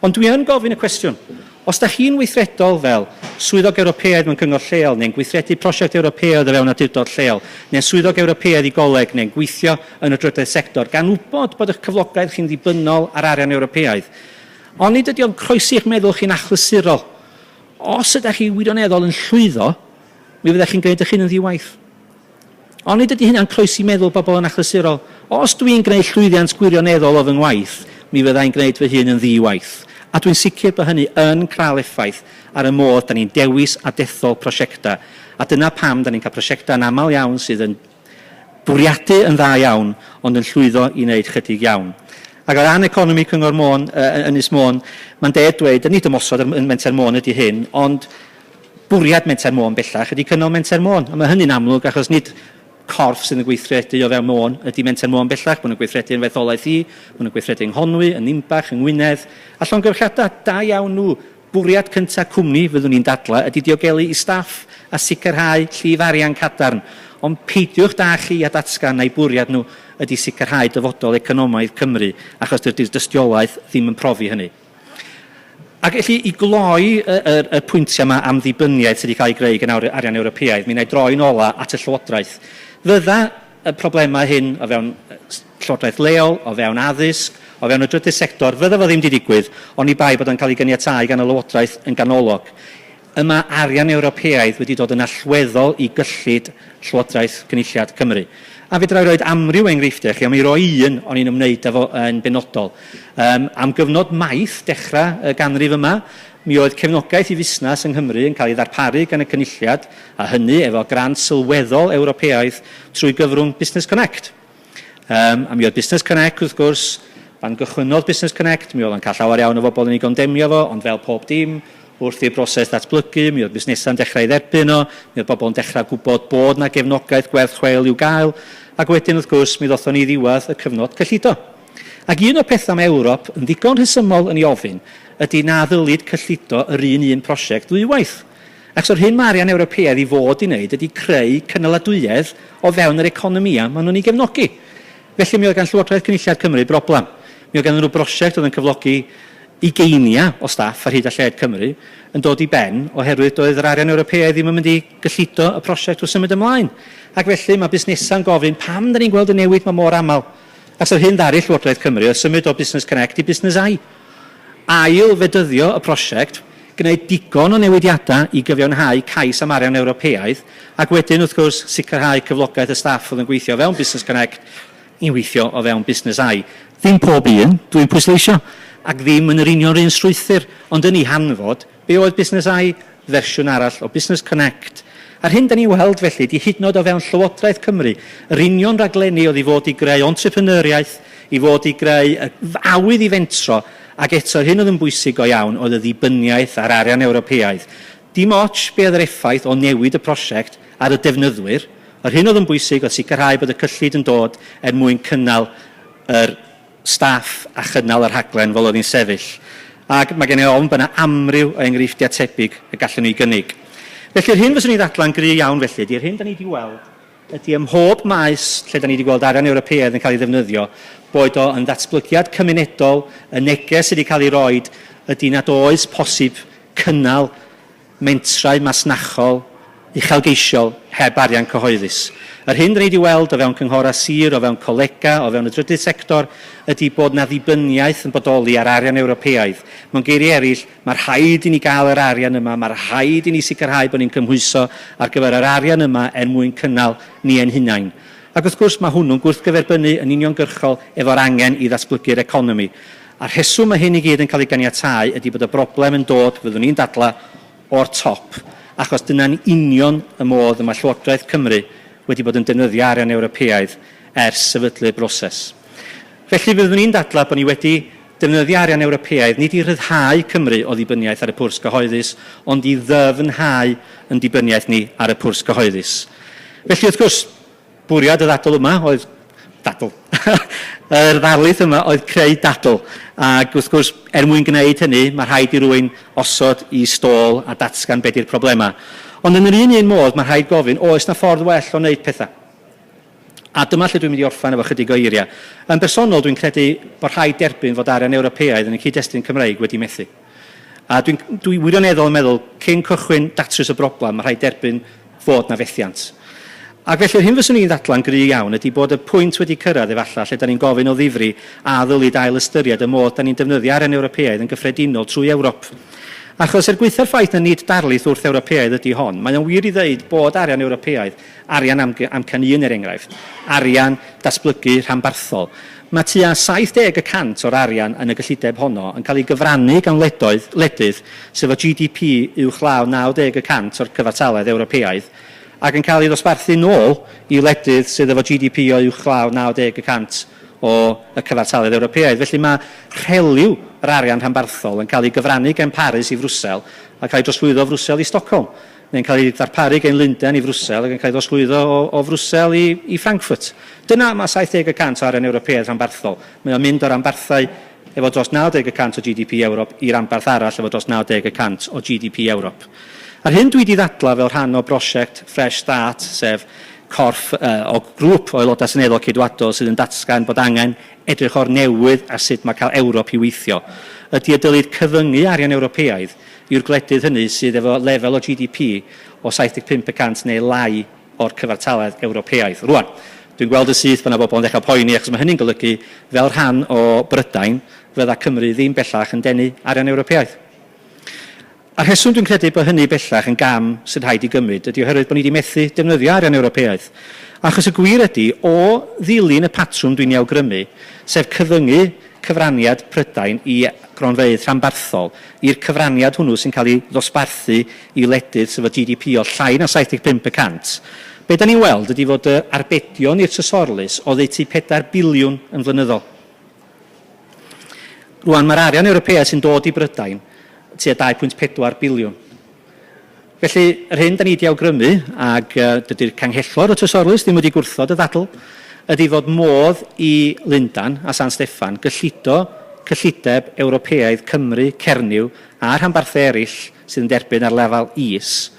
Ond dwi yn gofyn y cwestiwn, os da chi'n weithredol fel swyddog Ewropeaidd mewn cyngor lleol, neu'n gweithredu prosiect Ewropeaidd o fewn awdurdod lleol, neu'n swyddog Ewropeaidd i goleg, neu'n gweithio yn y drydedd sector, gan wybod bod eich cyflogaeth chi'n ddibynnol ar arian Ewropeaidd, onid ydy o'n croesi eich meddwl chi'n achlysurol? Os ydych chi wirioneddol yn llwyddo, mi fyddech chi'n gwneud eich hun yn ddi-waith. Onid ydy hynna'n croesi meddwl bobl yn achlysurol? Os dwi'n gwneud llwyddiant gwirioneddol o fy ngwaith, mi fydda i'n gwneud fy hun yn ddi-waith. A dwi'n sicr bod hynny yn cael effaith ar y modd da ni'n dewis a dethol prosiectau. A dyna pam da ni'n cael prosiectau yn aml iawn sydd yn bwriadu yn dda iawn, ond yn llwyddo i wneud chydig iawn. Ac o ran economi Cyngor Môn, Ynys Môn, mae'n deg dweud, a nid ymosod ar Menter Môn ydy hyn, ond Bwriad Menter Môn bellach ydy cynnal Menter Môn, a mae hynny'n amlwg achos nid corff sydd yn gweithredu o fewn Môn ydy Menter Môn bellach, maen nhw'n gweithredu yn fy etholaeth i, maen nhw'n gweithredu yng Nghonwy, yn Ninbach, yng Ngwynedd, a llongyfarchiadau, da iawn nhw. Bwriad cyntaf cwmni, fyddwn i'n dadlau, ydy diogelu i staff a sicrhau llif arian cadarn, ond peidiwch da chi â datgan mai bwriad nhw ydy sicrhau dyfodol economaidd Cymru, achos dydy'r dystiolaeth ddim yn profi hynny. Ac felly, i gloi y, y, y pwyntiau yma am ddibyniaeth sydd wedi cael ei greu gan arian Ewropeaidd, mi wna i droi'n ola at y Llywodraeth. Fydda y problemau hyn o fewn llywodraeth leol, o fewn addysg, o fewn y drydydd sector, fydda fo ddim wedi digwydd, oni bai bod o'n cael ei ganiatáu gan y Lywodraeth yn ganolog. Y mae arian Ewropeaidd wedi dod yn allweddol i gyllid Llywodraeth Cynulliad Cymru. A fedra i roid amryw enghreifftiau i chi, ond mi roi un o'n i'n ymwneud â fo yn benodol. Um, am gyfnod maith dechrau y ganrif yma, mi oedd cefnogaeth i fusnes yng Nghymru yn cael ei ddarparu gan y Cynulliad, a hynny efo grant sylweddol Ewropeaidd trwy gyfrwng Business Connect. Um, a mi oedd Business Connect, wrth gwrs, pan gychwynnodd Business Connect, mi oedd o'n cael llawer iawn o bobl yn ei gondemio fo, ond fel pob dim, wrth i'r broses ddatblygu, mi oedd busnesau'n dechrau ei dderbyn o, mi oedd bobl yn dechrau gwybod bod 'na gefnogaeth gwerth chweil i'w gael, ac wedyn, wrth gwrs, mi ddothon ni i ddiwedd y cyfnod cyllido. Ac un o'r pethau mae Ewrop yn ddigon rhesymol yn ei ofyn ydy na ddylid cyllido yr un un prosiect ddwywaith. Ac so'r hyn mae arian Ewropeaidd i fod i wneud ydy creu cynaladwyedd o fewn yr economïau maen nhw'n ei gefnogi. Felly mi oedd gan Llywodraeth Cynulliad Cymru broblem. Mi oedd ganddyn nhw brosiect oedd yn cyflogi ugeiniau o staff ar hyd a lled Cymru yn dod i ben oherwydd doedd yr arian Ewropeaidd ddim yn mynd i gyllido y prosiect wrth symud ymlaen. Ac felly mae busnesau'n gofyn pam da ni'n gweld y newid 'ma mor aml? Ac so'r hyn ddaru Llywodraeth Cymru oedd symud o Business Connect i Business I. Ail fedyddio y prosiect, gwneud digon o newidiadau i gyfiawnhau cais am arian Ewropeaidd, ac wedyn, wrth gwrs, sicrhau cyflogaeth y staff oedd yn gweithio o fewn Business Connect i weithio o fewn Business I. Ddim pob un, dwi'n pwysleisio, ac ddim yn yr union 'run strwythur, ond yn ei hanfod, be oedd Business I? Fersiwn arall o Business Connect. A'r hyn 'da ni'n weld, felly, 'di hyd yn oed o fewn Llywodraeth Cymru, yr union raglenni oedd i fod i greu entrepreneuriaeth, i fod i greu y awydd i fentro, ac eto, yr hyn oedd yn bwysig go iawn oedd y ddibyniaeth ar arian Ewropeaidd. Dim ots be oedd yr effaith o newid y prosiect ar y defnyddwyr, yr hyn oedd yn bwysig oedd sicrhau bod y cyllid yn dod er mwyn cynnal yr staff a chynnal y rhaglen fel oedd hi'n sefyll. Ac mae gen i ofn bod yna amryw o enghreifftiau tebyg y gallwn ni gynnig. Felly, yr hyn fyswn i'n ddadlau'n gry' iawn felly ydy, yr hyn da ni wedi weld ydy ym mhob maes lle da ni wedi gweld arian Ewropeaidd yn cael ei ddefnyddio, boed o yn ddatblygiad cymunedol, y neges sydd wedi cael ei roid ydy nad oes posib cynnal mentrau masnachol uchelgeisiol heb arian cyhoeddus. Yr hyn 'da ni 'di weld o fewn cynghorau sir, o fewn colegau, o fewn y drydydd sector, ydy bod 'na ddibyniaeth yn bodoli ar arian Ewropeaidd. Mewn geiriau eraill, mae rhaid i ni gael yr arian yma, mae rhaid i ni sicrhau bod ni'n cymhwyso ar gyfer yr arian yma er mwyn cynnal ni ein hunain. Ac wrth gwrs, mae hwnnw'n gwrthgyferbynnu yn uniongyrchol efo'r angen i ddatblygu'r economi. A'r rheswm mae hyn i gyd yn cael ei ganiatáu ydy bod y broblem yn dod, fyddwn i'n dadlau, o'r top, achos dyna'n union y modd y mae Llywodraeth Cymru wedi bod yn defnyddio arian Ewropeaidd ers sefydlu'r broses. Felly, fyddwn i'n dadlau bod ni wedi defnyddio arian Ewropeaidd nid i ryddhau Cymru o ddibyniaeth ar y pwrs cyhoeddus, ond i ddyfnhau yn dibyniaeth ni ar y pwrs cyhoeddus. Felly, wrth gwrs, Bwriad y ddadl yma oedd... dadl. Yr ddarlith yma oedd creu dadl. Ac wrth gwrs, er mwyn gwneud hynny, mae rhaid i rywun osod i stôl a datgan be di'r problemau. Ond yn yr un un modd, mae rhaid gofyn, oes 'na ffordd well o wneud pethau? A dyma lle dwi'n mynd i orffen efo chydig o eiriau. Yn bersonol, dwi'n credu bod rhaid derbyn fod arian Ewropeaidd yn y cyd-destun Cymreig wedi methu. A dwi'n dwi wirioneddol yn meddwl, cyn cychwyn datrys y broblem, mae rhaid derbyn fod 'na fethiant. Ac felly yr hyn fyswn i'n ddadlau'n gry' iawn ydy bod y pwynt wedi cyrraedd efallai lle 'da ni'n gofyn o ddifri a ddylid ail ystyried y modd 'da ni'n defnyddio arian Ewropeaidd yn gyffredinol trwy Ewrop. Achos er gwaetha'r ffaith na nid darlith wrth Ewropeaidd ydy hon, mae o'n wir i ddeud bod arian Ewropeaidd, arian amcan un er enghraifft, arian datblygu rhanbarthol, Mae tua 70 y cant o'r arian yn y gyllideb honno yn cael ei gyfrannu gan wledoedd, wledydd sydd efo GDP uwchlaw 90 y cant o'r cyfartaledd Ewropeaidd, ac yn cael ei ddosbarthu nôl i wledydd sydd efo GDP o uwchlaw 90 y cant o y cyfartaledd Ewropeaidd. Felly mae rhelyw yr arian rhanbarthol yn cael ei gyfrannu gen Paris i Frwsel a cael ei drosglwyddo o Frwsel i Stockholm, neu'n cael ei ddarparu gen Lundain i Frwsel ac yn cael ei ddosglwyddo o, o Frwsel i, i Frankfurt. Dyna mae 70 y cant o arian Ewropeaidd rhanbarthol. Mae o'n mynd o ranbarthau efo dros 90 y cant o GDP Ewrop i ranbarth arall efo dros 90 y cant o GDP Ewrop. A'r hyn dwi wedi ddadlau fel rhan o brosiect Fresh Start, sef corff uh, o grŵp o aelodau seneddol ceidwadol sydd yn datgan bod angen edrych o'r newydd ar sut mae cael Ewrop i weithio, ydy y dylid cyfyngu arian Ewropeaidd yw'r gwledydd hynny sydd efo lefel o GDP o 75 y cant neu lai o'r cyfartaledd Ewropeaidd. Rwan, dwi'n gweld yn syth bod 'na bobl yn dechrau poeni achos mae hynny'n golygu fel rhan o Brydain fydda Cymru ddim bellach yn denu arian Ewropeaidd. A'r rheswm dwi'n credu bod hynny bellach yn gam sy'n rhaid i gymryd ydy oherwydd bod ni wedi methu defnyddio arian Ewropeaidd. Achos y gwir ydy, o ddilyn y patrwm dwi'n ei awgrymu, sef cyfyngu cyfraniad Prydain i gronfeydd rhanbarthol, i'r cyfraniad hwnnw sy'n cael ei ddosbarthu i wledydd sydd efo GDP o llai na 75 y cant, be da ni'n weld ydy fod y arbedion i'r Trysorlys oddeutu 4 biliwn yn flynyddol. Rwan, mae'r arian Ewropeaidd sy'n dod i Brydain tua 2.4 biliwn. Felly, yr hyn da ni wedi awgrymu, ac dydy'r Canghellor y Trysorlys ddim wedi gwrthod y ddadl, ydy fod modd i Lundain a San Steffan gyllido cyllideb Ewropeaidd Cymru, Cernyw a rhanbarthau eraill sydd yn derbyn ar lefel is,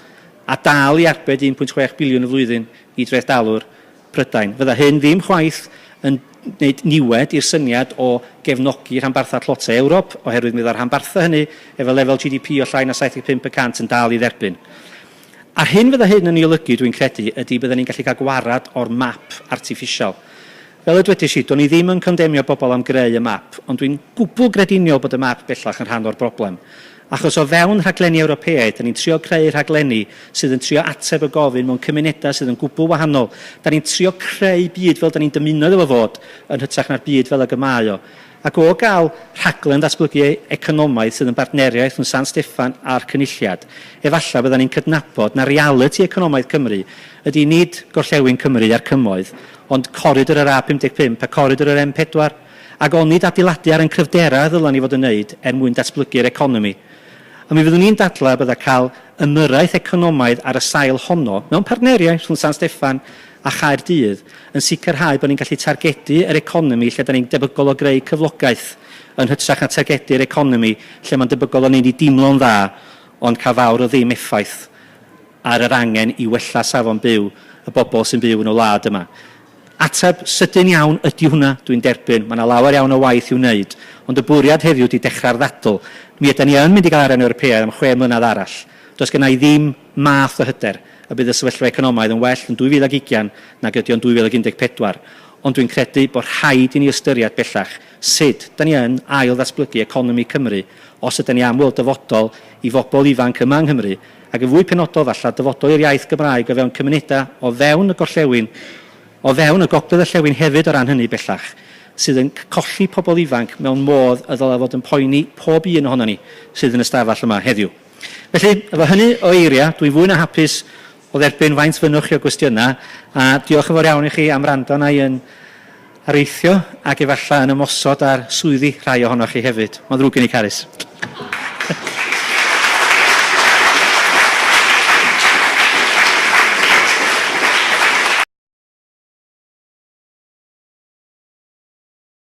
a dal i arbed 1.6 biliwn y flwyddyn i drethdalwr Prydain. Fydda hyn ddim chwaith yn gwneud niwed i'r syniad o gefnogi rhanbarthau tlotau Ewrop, oherwydd mi fydda'r rhanbarthau hynny efo lefel GDP o llai na 75 y cant yn dal i dderbyn. A'r hyn fydda hyn yn ei olygu, dwi'n credu, ydy bydden ni'n gallu cael gwarad o'r map artiffisial. Fel y dwedais i, do'n i ddim yn condemio bobl am greu y map, ond dwi'n gwbl grediniol bod y map bellach yn rhan o'r broblem. Achos o fewn rhaglenni Ewropeaidd, 'da ni'n trio creu rhaglenni sydd yn trio ateb y gofyn mewn cymunedau sydd yn gwbl wahanol. 'Da ni'n trio creu byd fel 'da ni'n dymuno iddo fo fod, yn hytrach na'r byd fel ag y mae o. Ac o gael rhaglen ddatblygu economaidd sydd yn bartneriaeth rhwng San Steffan a'r Cynulliad, efallai byddan ni'n cydnabod na realiti economaidd Cymru ydy nid gorllewin Cymru a'r Cymoedd, ond coridor yr A55 a coridor yr M4. Ac onid adeiladu ar ein cryfderau ddylen ni fod yn wneud er mwyn datblygu'r economi? A mi fyddwn i'n dadlau y bydda cael ymyrraeth economaidd ar y sail honno, mewn partneriaeth rhwng San Steffan a Chaerdydd, yn sicrhau bod ni'n gallu targedu yr economi lle 'da ni'n debygol o greu cyflogaeth, yn hytrach na targedu'r economi lle mae'n debygol o wneud ni deimlo'n dda ond cael fawr o ddim effaith ar yr angen i wella safon byw y bobl sy'n byw yn y wlad yma. Ateb sydyn iawn ydy hwnna, dwi'n derbyn, mae 'na lawer iawn o waith i'w wneud, ond y bwriad heddiw ydy dechrau'r ddadl. Mi ydan ni yn mynd i gael arian Ewropeaidd am chwe mlynedd arall. Does genna i ddim math o hyder y bydd y sefyllfa economaidd yn well yn 2020 nag ydy o'n 2014, ond dwi'n credu bod rhaid i ni ystyried bellach sut 'da ni yn ail-ddatblygu economi Cymru os ydan ni am weld dyfodol i fobl ifanc yma yng Nghymru ac yn fwy penodol falle, dyfodol i'r iaith Gymraeg o fewn cymunedau o fewn y gorllewin, o fewn y gogledd-orllewin hefyd o ran hynny bellach, sydd yn colli pobl ifanc mewn modd y ddylai fod yn poeni pob un ohonon ni sydd yn y stafell yma heddiw. Felly, efo hynny o eiriau, dwi'n fwy na hapus o dderbyn faint fynnwch chi o gwestiynau, a diolch yn fawr iawn i chi am wrando arna i yn areithio ac efallai yn ymosod ar swyddi rhai ohonoch chi hefyd. Mae'n ddrwg gen i, Carys.